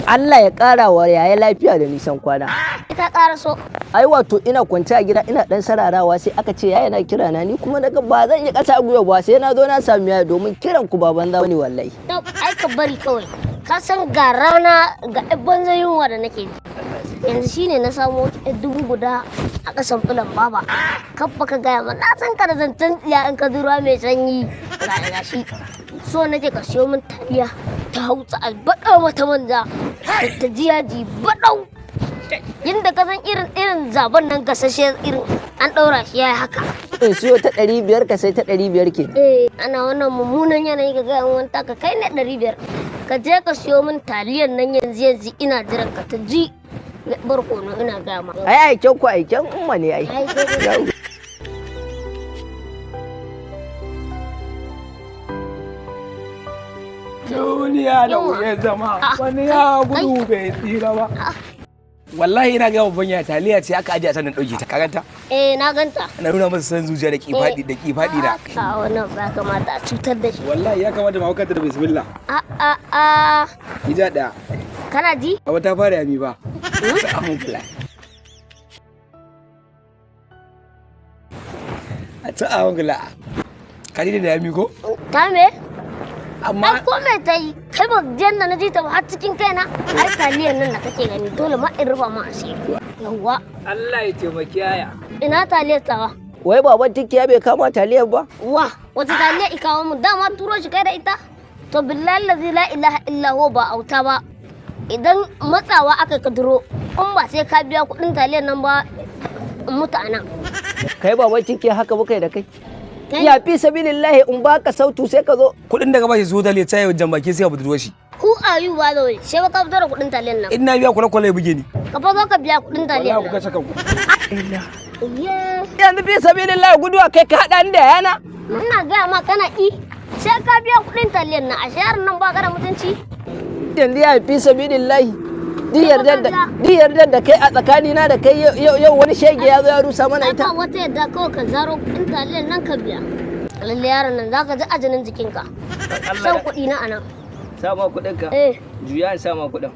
Allah ya ƙara wa yaya lafiya da nisan kwana. Ta ƙara so. Ai wato ina kwance a gida ina dan sararawa sai aka ce yaya na kira na, ni kuma naga ba zan yi ƙasa gwiwa ba sai na zo na sami yaya domin kiran ku ba banza bane wallahi. Ai ka bari kawai. Ka san ga rana ga banza yunwa da nake ji. Yanzu shine na samu 1000 a ƙasan filan baba. Kabba ka gaya ma na san ka da zancen tsiya in ka zuruwa mai sanyi. Ga gashi. So nake ka siyo min taliya ta hausa a baɗau mata manja. Ta ji yaji baɗau. Yadda ka san irin zaben nan gasashe irin an ɗaura shi yayi haka. In siyo ta 500 ka sai ta 500 ke. Eh ana wannan mummunan yanayi ka gaya wani taka kai ne 500. Ka je ka siyo min taliyan nan yanzu ina jiran ka ta ji barkono ina gaya ma. Ai aiken ku aiken umma ne ai. Duniya da wuya zama wani ya gudu bai tsira ba. Wallahi ina ga babban ya taliya ce aka aje a sanin dauke ta kaganta? Eh na ganta. Ana nuna masa san zuciya da kifadi da kifadi da. A wannan ba kamata a cutar da shi. Wallahi ya kamata ma hukanta da bismillah. A a a. Ija da. Kana ji? A wata fara yami ba. Alhamdulillah. A ta alhamdulillah. Ka ji da yami ko? Ta me? Amma ko me ta yi? Kai ba jiyan da na ji ta ba har cikin kaina. Ai taliyan nan da kake gani dole ma in rufa ma asiri. Yawwa. Allah ya taimaki yaya. Ina taliyar tawa? Wai baban tinkiya bai kama taliyar ba? Wa, wata taliya ikawo mu dama turo shi kai da ita? To billahi allazi la ilaha illa huwa ba auta ba. Idan matsawa aka ka duro in ba sai ka biya kuɗin taliyar nan ba mutu a nan. Kai baban tinkiya haka muka yi da kai. Ya fi sabilillahi in baka sautu sai ka zo. Kuɗin da ka bashi su taliya ta yau jambaki sai ka budurwa shi. Who are you by the way? Sai ba ka fito da kuɗin taliyan nan. In na biya kula kula ya buge ni. Ka fa zo ka biya kuɗin taliyan nan. Wallahi ku kashe kanku. Yanzu fi sabilillahi guduwa kai ka haɗa ni da yana. Ina gaya ma kana ƙi. Sai ka biya kuɗin taliyan nan a shayar nan ba ka da mutunci. Yanzu ya fi sabilillahi. Duk yardar da kai a tsakanina da kai yau wani shege ya zo ya rusa mana ita. Ba wata yadda kawai ka zaro kuɗin taliyan nan ka biya. Lalle yaron nan zaka ji ajinin jikinka. San kuɗi na anan. Sama kuɗin ka? Eh. Juya in sama kuɗin.